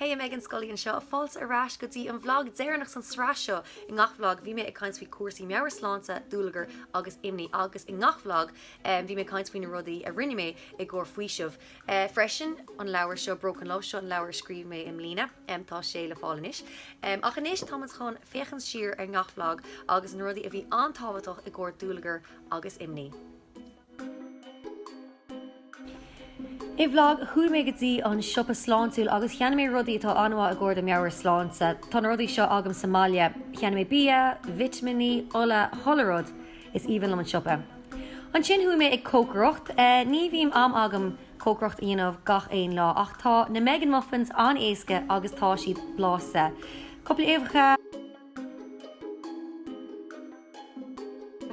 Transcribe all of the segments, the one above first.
Hey Megan Scully anseo, fáilte ar ais go dtí an vlog deireanach san sraith seo. I ngach vlog bhí mé ag caint faoi cúrsaí meabhairshláinte, dúlagar agus imní agus i ngach vlog bhí mé ag caint faoi na rudaí a rinne mé i gcomhair faoiseamh. Freisin an leabhar seo Broken Love seo an leabhar a scríobh mé i mbliana, tá sé le fáil anois. Ach anois táimid chun féachaint siar ar ngach vlog agus na rudaí a bhí an-tábhachtach i gcomhair dúlagar agus imní. I vlog, chuaigh mé go dtí an siopa sláintiúil agus cheannaigh mé rudaí atá an-mhaith i gcomhair do meabhairshláinte. Tá na rudaí seo agam sa mbaile. Cheannaigh mé bia, vitiminí, ola, chuile rud. Is aoibhinn liom an siopa. Ansin chuaigh mé ag cócaireacht. Ní bhíonn am agam cócaireacht a dhéanamh gach aon lá ach tá na Megan Muffins an-éasca agus tá siad blasta. Cúpla uibheacha.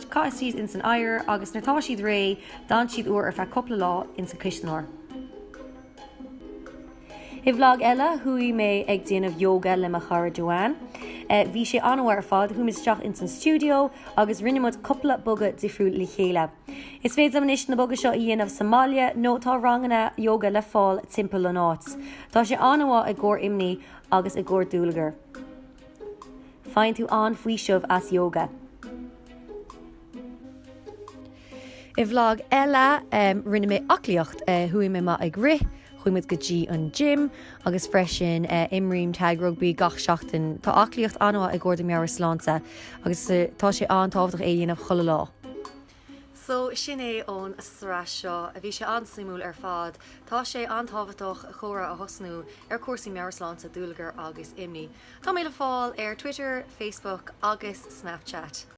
Caith siad ins an oighear agus nuair tá siad réidh, d'fhan siad úr ar feadh cúpla lá ins an cistineoir. I vlog eile, chuaigh mé ag déanamh yoga le mo chara Joanne. Bhí sé an-mhaith ar fad, chuaigh muid isteach ins an stiúideo agus rinne muid cúpla bogadh difriúil le chéile. Is féidir liom anois na bogadh seo a dhéanamh sa mbaile nó tá ranganna yoga le fáil timpeall an áit. Tá sé an-mhaith i gcomhair imní agus i gcomhair dúlagar. Faigheann tú an-fhaoiseamh as yoga. I vlog eile, rinne mé aclaíocht. Chuaigh mé amach ag rith, chuaigh muid go dtí an gym agus freisin imrím tag rugbaí gach seachtain. Tá aclaíocht an-mhaith i gcomhair do meabhairshláinte agus tá sé an-tábhachtach é a dhéanamh chuile lá. So, sin é ón sraith seo. Bhí sé an-suimiúil ar fad. Tá sé an-tábhachtach comhrá a thosnú ar cúrsaí meabhairshláinte, dúlagar agus imní. Tá mé le fáil ar Twitter, Facebook agus Snapchat.